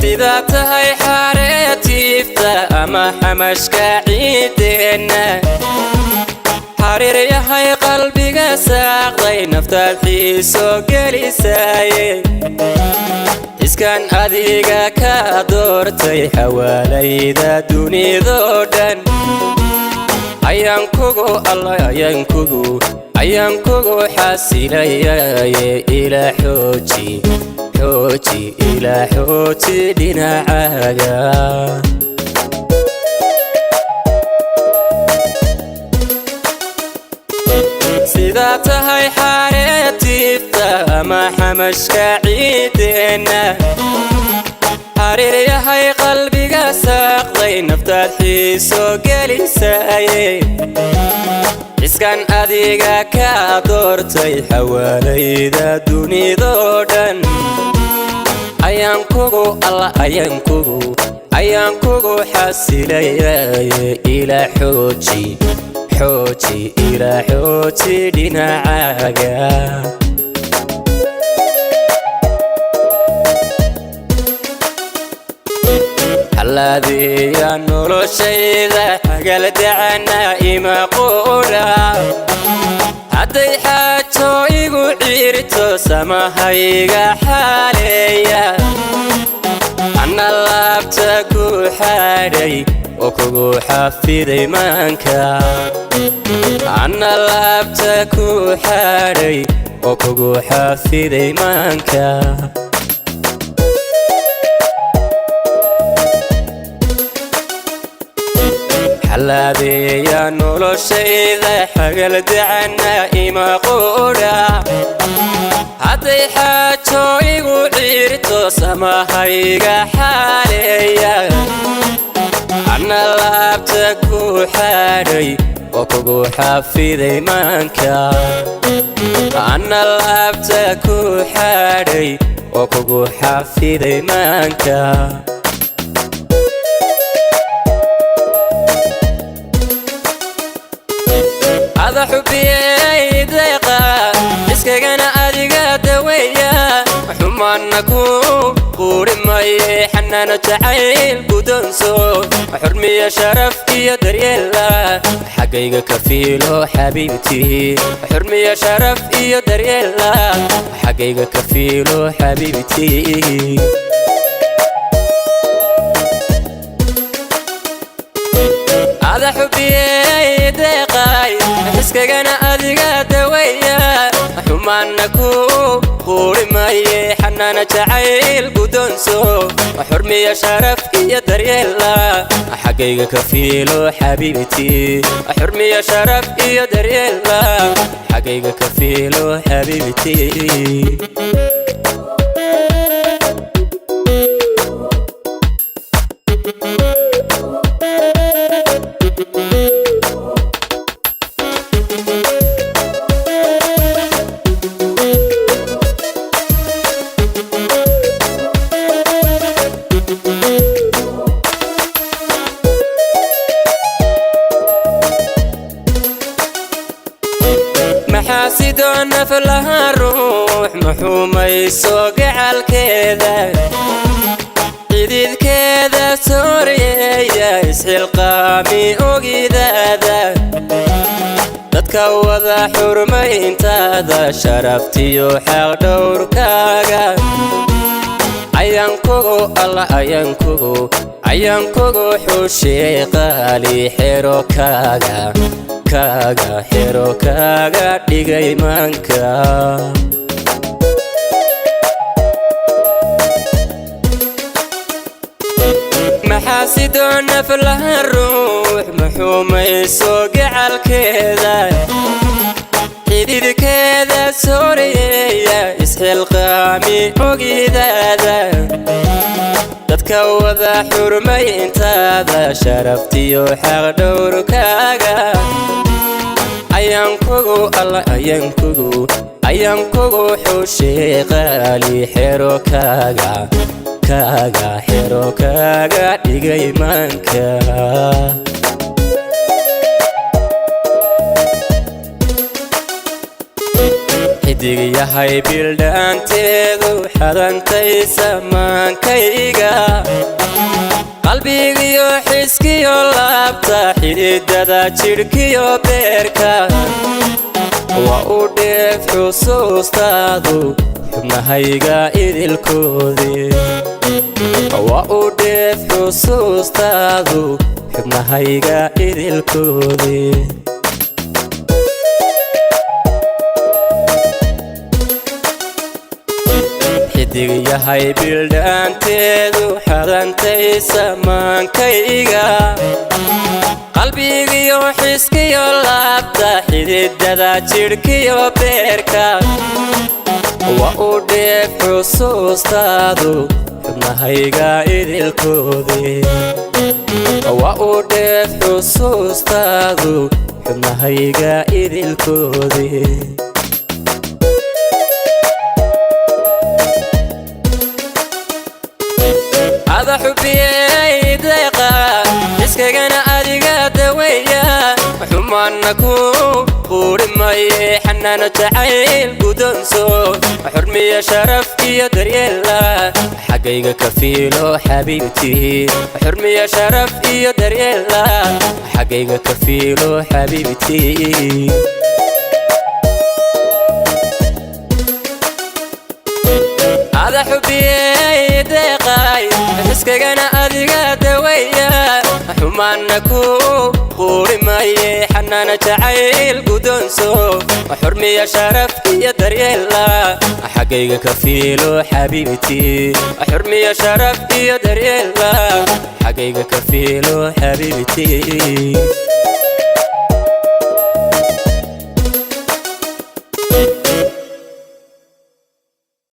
Sidaa tahay xareetiifta ama xamashka ciideenna, xariir yahay qalbiga saaqday, naftaad xiiso gelisaaye. Xiskan adiga ka doortay xawaalayda dunidoo dhan, ayaan kugu alla ayaan kugu ayaan kugu xasilayaye. Ilaa xooji xooji, ilaa xooji dhinacaaga. Sidaa tahay xareetiifta ama xamashka ciideenna, xariir yahay qalbiga saaqday, naftaad xiiso gelisaaye. Xiskan adiga ka doortay xawaalayda dunidoo dhan, ayaan kugu alla ayaan kugu ayaan kugu xasilayaye. Ilaa xooji xooji, ilaa xooji dhinacaaga. Xallaadeeya noloshayda xagaldacana ima quudha, hadday xaajo igu ciirto samahayga xaaleeya. Anna laabta ku xaadhay oo kugu xafiday maanka, anna laabta ku xaadhay oo kugu xafiday maanka. Xallaadeeya noloshayda xagaldacana ima quudha, hadday xaajo igu ciirto samahayga xaaleeya. Anna laabta ku xaadhay oo kugu xafiday maanka, anna laabta ku xaadhay oo kugu xafiday maanka. Ada xubiyey deeqa iskagana adiga daweeya, xumaanna ku quuri maye. Xanaano jacayl guddoonso, xurmiya sharaf iyo daryeela, xaggayga ka fiilo xabiibtii. Xurmiya sharaf iyo daryeela, xaggayga ka fiilo xabiibtii. Ada xubiyey deeqay xiskagana adiga daweeya, xumaanna ku quuri maye. Xanaana jacayl guddoonso, xurmiya sharaf iyo daryeela, xaggayga ka fiilo xabiibtii. Xurmiya sharaf iyo daryeela, xaggayga ka fiilo xabiibtii. Maxaa sidoo naf laha ruux maxuumayso gacalkeeda, xididkeeda sooryeeya, isxilqaami ogidaada, dadka wada xurmayntaada, sharaftiyo xaq dhowrkaaga. Ayaan kugu alla ayaan kugu ayaan kugu xushee qaali, xero kaaga kaaga xero kaaga dhigay maanka. Maxaa sidoo naf laha ruux maxuumayso gacalkeeda, xididkeeda sooryeeya, isxilqaami ogidaada, Dadka wada xurmayntaada, sharaftiyo xaq dhowrkaaga ayaan kugu alla, ayaan kugu, ayaan kugu xushee qaali. Xero kaaga, kaaga, xero kaaga dhigay maanka. Xidig yahay bildhaanteedu xadantay samaankayga, qalbigiyo xiskiyo laabta, xididada jidhkiyo beerka. Waa u dheef xusuustaadu xubnahayga idilkoodii. Waa u dheef xusuustaadu xubnahayga idilkoodii. Xidig yahay bildhaanteedu xadantay samaankayga, qalbigiyo xiskiyo laabta, xididada jidhkiyo beerka. Waa u dheef xusuustaadu xubnahayga idilkoodii. Waa u dheef xusuustaadu xubnahayga idilkoodii. Ada xubiyey deeqa, iskagana adiga daweeya, xumaana ku quuri maye. Xanaano jacayl guddoonso, xurmiya sharaf iyo daryeela, xaggayga ka fiilo xabiibti. Xurmiya sharaf iyo daryeela, xaggayga ka fiilo xabiibti. Ada xubiyey deeqay, xiskagana adiga daweeya, xumaana ku quuri maye. Xanaano jacayl guddoonso, xurmiya sharaf iyo daryeela, xaggayga ka fiilo xabiibti. Xurmiya sharaf iyo daryeela, xaggayga ka fiilo xabiibti.